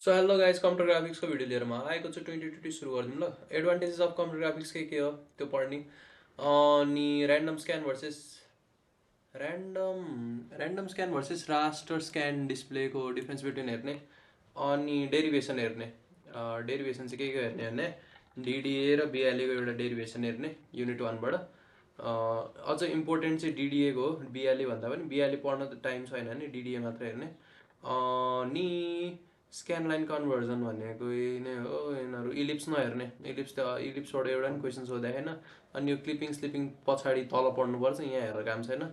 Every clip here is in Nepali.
सो हेलो गाइस, कम्प्युटर ग्राफिक्सको भिडियो लिएर म आएको छु। 2020 सुरु गरिदिउँ ल। एडभान्टेजेस अफ कम्प्युटर ग्राफिक्स के हो त्यो पढ्ने, अनि random scan versus raster scan डिस्प्लेको डिफ्रेन्स बिट्विन हेर्ने, अनि डेरिभेसन हेर्ने। डेरिभेसन चाहिँ के हेर्ने भने डिडिए र बिएलएको एउटा डेरिभेसन हेर्ने युनिट 1बाट। अझ इम्पोर्टेन्ट चाहिँ डिडिएको हो, बिएलए भन्दा पनि। बिएलए पढ्न त टाइम छैन भने डिडिए मात्र हेर्ने। अनि स्क्यान लाइन कन्भर्जन भनेको नै हो। यिनीहरू इलिप्स नहेर्ने, इलिप्सबाट एउटा पनि क्वेसन सोधेको छैन। अनि यो क्लिपिङ स्लिपिङ पछाडि तल पढ्नुपर्छ, यहाँ हेरेर काम छैन।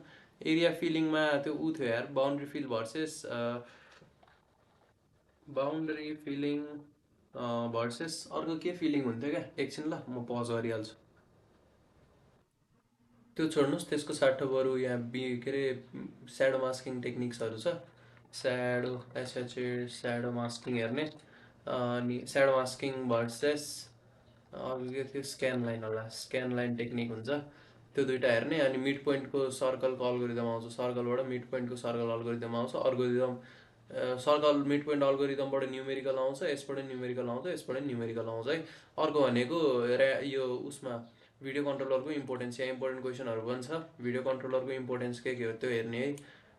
एरिया फिलिङमा त्यो थियो यार, बााउन्ड्री फिल भर्सेस अर्को के फिलिङ हुन्थ्यो क्या, एकछिन ल म पज गरिहाल्छु। त्यो छोड्नुहोस्, त्यसको साटो बरु यहाँ के अरे स्याडो मास्किङ टेक्निक्सहरू छ। स्याडो मास्किङ हेर्ने, अनि स्याडो मास्किङ भर्सेस अघि के थियो, स्क्यान लाइन होला, स्क्यान लाइन टेक्निक हुन्छ। त्यो दुइटा हेर्ने। अनि मिड पोइन्टको सर्कलको अल्गोरिदम आउँछ, सर्कलबाट मिड पोइन्टको सर्कल अल्गोरिदम आउँछ। सर्कल मिड पोइन्ट अल्गोरिदमबाट न्युमेरिकल आउँछ, यसबाट न्युमेरिकल आउँछ, यसबाट न्युमेरिकल आउँछ है। अर्को भनेको यो उसमा भिडियो कन्ट्रोलरको इम्पोर्टेन्स, यहाँ इम्पोर्टेन्ट क्वेसनहरू पनि छ। भिडियो कन्ट्रोलरको इम्पोर्टेन्स के हो त्यो हेर्ने है।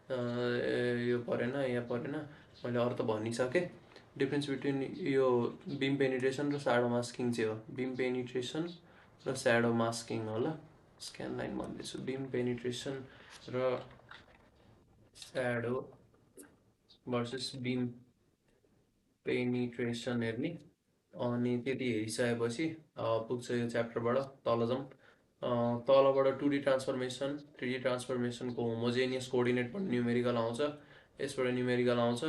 यो परेन, यहाँ परेन, मैले अरू त भनिसकेँ। डिफ्रेन्स बिट्विन यो बिम पेनिट्रेसन र स्याडो मास्किङ चाहिँ हो। बिम पेनिट्रेसन र स्याडो मास्किङ होला। स्क्यान लाइन भन्दैछु, बिम पेनिट्रेसन र स्याडो भर्सेस बिम पेनिट्रेसन हेर्ने। अनि त्यति हेरिसकेपछि पुग्छ यो च्याप्टरबाट तल जाउँ। तलबाट 2D ट्रान्सफर्मेसन, 3D ट्रान्सफर्मेसनको होमोजेनियस कोअर्डिनेट न्युमेरिकल आउँछ, यसबाट न्युमेरिकल आउँछ।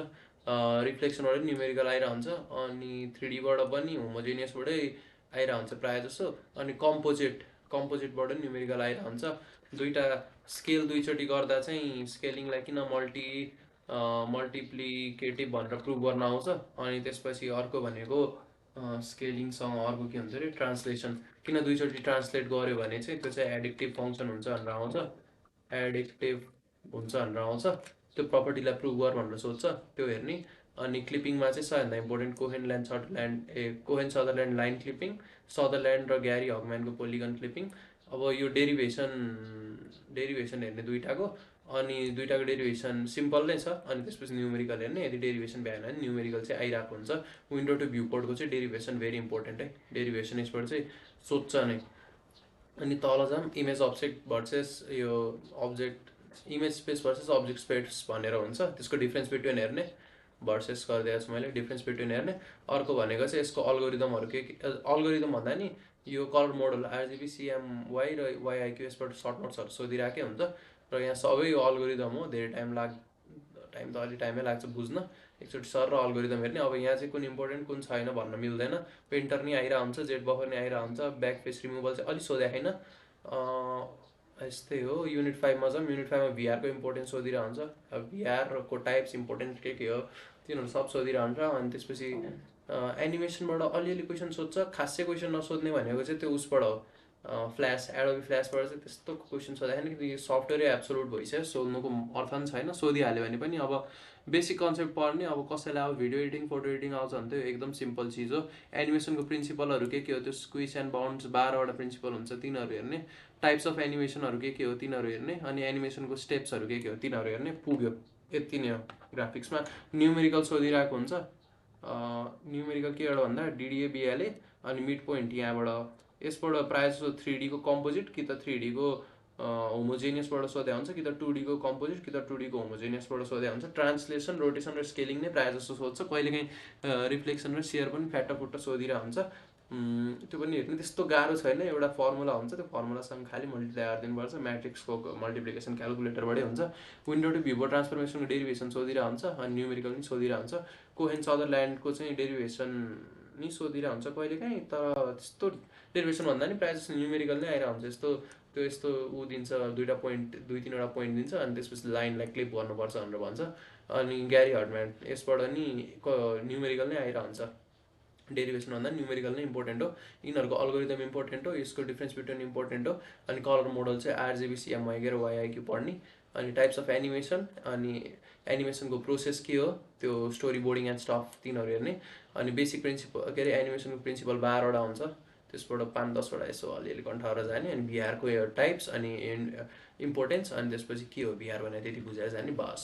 रिफ्लेक्सनबाट न्युमेरिकल आइरहन्छ, अनि 3Dबाट पनि होमोजेनियसबाटै आइरहन्छ प्रायः जसो। अनि कम्पोजिटबाट न्युमेरिकल आइरहन्छ। दुईवटा स्केल दुईचोटि गर्दा चाहिँ स्केलिङलाई किन मल्टिप्लिकेटिभ भनेर प्रुभ गर्न आउँछ। अनि त्यसपछि अर्को भनेको स्केलिङसँग अर्को के हुन्छ अरे, ट्रान्सलेसन। किन दुईचोटि ट्रान्सलेट गऱ्यो भने चाहिँ त्यो चाहिँ एडिक्टिभ फङ्सन हुन्छ भनेर आउँछ, एडिक्टिभ हुन्छ भनेर आउँछ। त्यो प्रपर्टीलाई प्रुभ गर भनेर सोध्छ, त्यो हेर्ने। अनि क्लिपिङमा चाहिँ सबैभन्दा इम्पोर्टेन्ट कोहेन सदरल्यान्ड लाइन क्लिपिङ, सदरल्यान्ड र ग्यारी हगम्यानको पोलिगन क्लिपिङ। अब यो डेरिभेसन हेर्ने दुइटाको, अनि दुइटाको डेरिभेसन सिम्पल नै छ। अनि त्यसपछि न्युमेरिकल हेर्ने, यदि डेरिभेसन भ्याएन भने न्युमेरिकल चाहिँ आइरहेको हुन्छ। विन्डो टु भ्यू कोडको चाहिँ डेरिभेसन भेरी इम्पोर्टेन्ट है, डेरिभेसन यसबाट चाहिँ सोध्छ नै। अनि तल जाऊँ, इमेज अब्जेक्ट भर्सेस यो image space versus object space भनेर हुन्छ। त्यसको डिफ्रेन्स बिट्विन हेर्ने, भर्सेस गरिदिएको छु मैले, डिफ्रेन्स बिट्विन हेर्ने। अर्को भनेको चाहिँ यसको अल्गोरिदमहरू अल्गोरिदम भन्दा नि यो कलर मोडल आरजिबी सिएमवाई र वाइआइक्यू यसबाट सर्ट नोट्सहरू सोधिरहेकै हुन्छ। र यहाँ सबै यो अल्गोरिदम हो, धेरै टाइम त अलिक टाइमै लाग्छ बुझ्न। एकचोटि सर र अल्गोरिदम हेर्ने। अब यहाँ चाहिँ कुन इम्पोर्टेन्ट कुन छैन भन्न मिल्दैन। पेन्टर नि आइरहेको हुन्छ, जेट बफर नि आइरहेको हुन्छ। ब्याक फेस रिमुभल चाहिँ अलिक सोधेको छैन। यस्तै हो। युनिट 5मा जाऊँ। युनिट 5मा भिआरको इम्पोर्टेन्स सोधिरहेको हुन्छ। अब भिआरको टाइप्स इम्पोर्टेन्ट के हो तिनीहरू सब सोधिरहेको हुन्छ। अनि त्यसपछि एनिमेसनबाट अलिअलि क्वेसन सोध्छ। खासै क्वेसन नसोध्ने भनेको चाहिँ त्यो उसबाट हो, फ्ल्यास, एडोबी फ्ल्यासबाट चाहिँ त्यस्तो क्वेसन सोध्दाखेरि कि यो सफ्टवेयरै एब्सोल्युट भइसक्यो, सोध्नुको अर्थ पनि छैन। सोधिहाल्यो भने पनि अब बेसिक कन्सेप्ट पढ्ने। अब कसैलाई अब भिडियो एडिटिङ फोटो एडिटिङ आउँछ भने त्यो एकदम सिम्पल चिज हो। एनिमेसनको प्रिन्सिपलहरू के हो, त्यो स्क्विज एन्ड बाउन्ड्स 12वटा प्रिन्सिपल हुन्छ, तिनीहरू हेर्ने। टाइप्स अफ एनिमेसनहरू के हो तिनीहरू हेर्ने। अनि एनिमेसनको स्टेप्सहरू के हो तिनीहरू हेर्ने। पुग्यो, यति नै हो ग्राफिक्समा। न्युमेरिकल सोधिरहेको हुन्छ। न्युमेरिकल के एउटा भन्दा डिडिए बिएलए, अनि मिड पोइन्ट यहाँबाट। यसबाट प्रायः जस्तो 3Dको कम्पोजिट कि त 3Dको होमोजेनियसबाट सोध्या हुन्छ, कि त 2Dको कम्पोजिट कि त 2Dको होमोजेनियसबाट सोध्या हुन्छ। ट्रान्सलेसन, रोटेसन र स्केलिङ नै प्रायः जस्तो सोध्छ। कहिलेकाहीँ रिफ्लेक्सन र सेयर पनि फ्याट्टाफुट्टा सोधिरहेको हुन्छ। त्यो पनि हेर्ने, त्यस्तो गाह्रो छैन। एउटा फर्मुला हुन्छ, त्यो फर्मुलासँग खालि मल्टिप्लाई गरिदिनुपर्छ। म्याट्रिक्सको मल्टिप्लिकेसन क्यालकुलेटरबाटै हुन्छ। विन्डो टु भ्यूको ट्रान्सफर्मेसनको डेरिभेसन सोधिरहेको हुन्छ, अनि न्युमेरिकल पनि सोधिरहेको हुन्छ। कोहेन सदरल्यान्डको चाहिँ डेरिभेसन नि सोधिरहेको हुन्छ कहिलेकाहीँ, तर त्यस्तो डेरिभेसन भन्दा नि प्रायः जस्तो न्युमेरिकल नै आइरहेको हुन्छ। यस्तो ऊ दिन्छ, दुई तिनवटा पोइन्ट दिन्छ, अनि त्यसपछि लाइनलाई क्लिप गर्नुपर्छ भनेर भन्छ। अनि ग्यारी हर्डम्यान यसबाट नि न्युमेरिकल नै आइरहेको हुन्छ। डेरिभेसन भन्दा न्युमेरिकल नै इम्पोर्टेन्ट हो। यिनीहरूको अल्गोरिदम इम्पोर्टेन्ट हो, यसको डिफ्रेन्स बिट्विन इम्पोर्टेन्ट हो। अनि कलर मोडल चाहिँ आरजिबी सिएमवाई र वाइआइक्यू पढ्ने। अनि टाइप्स अफ एनिमेसन, अनि एनिमेसनको प्रोसेस के हो, त्यो स्टोरी बोर्डिङ एन्ड स्टफ तिनीहरू हेर्ने। अनि बेसिक प्रिन्सिपल के अरे एनिमेसनको प्रिन्सिपल 12वटा हुन्छ, त्यसबाट 5-10वटा यसो अलिअलि कन्ठाएर जाने। अनि भिआरको टाइप्स अनि इम्पोर्टेन्स, अनि त्यसपछि के हो भिआर भनेर त्यति बुझाएर जाने बस।